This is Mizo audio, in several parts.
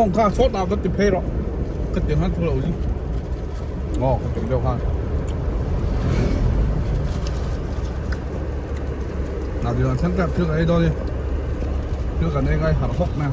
mawng kha sawtah va ti phei rawh ka ti khan chu lo zing aw ka ti deuh khan na di thleng tep thil ka ei dawn ni thil kan ei ngai harh hawk mai a.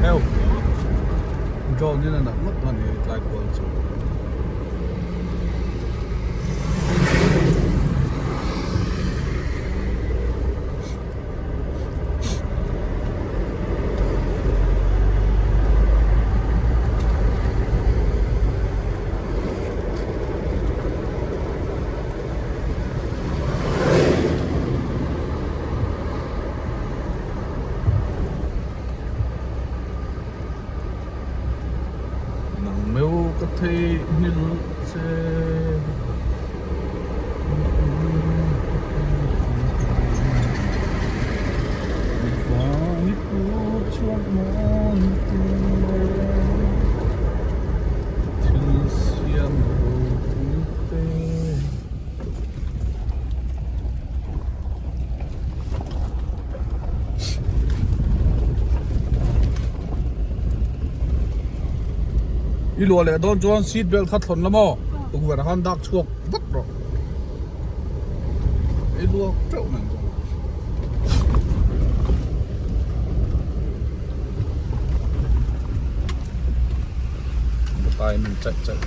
Heo drone in a nalh ngawt a ni tlai kual chu. Nang meu ka theihnghilh che. I luah leh dawn chuan seat belt kha thlawn la maw tukverh ah khan dak chhuak vak rawh i luak teuh mai chu. Tai min chaih chaih.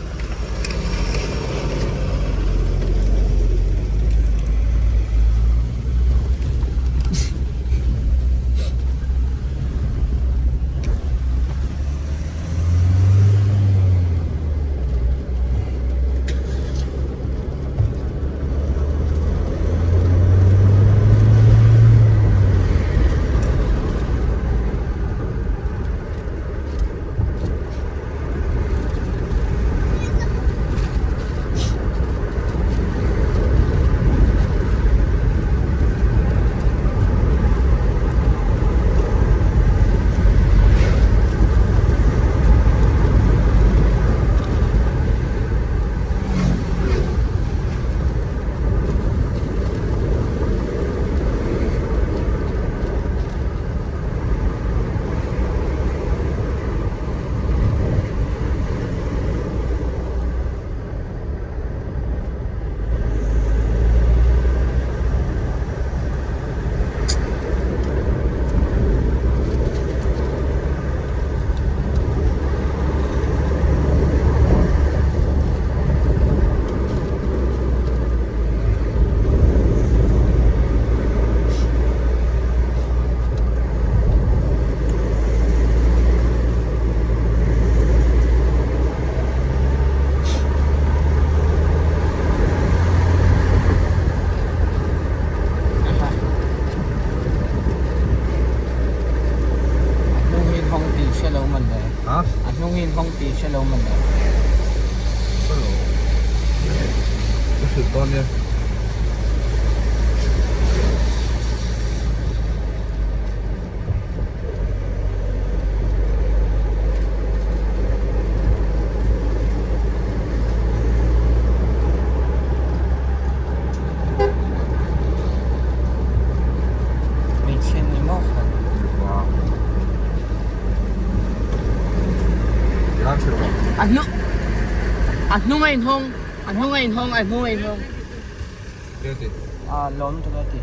Hre lo man le. Hre lo. Ka hrilh dawn nia. Hmeichhia ni maw kha? A hnung a hnung a inhawng a hnung a inhawng a hnung a inhawng. A lawm tuk a ti.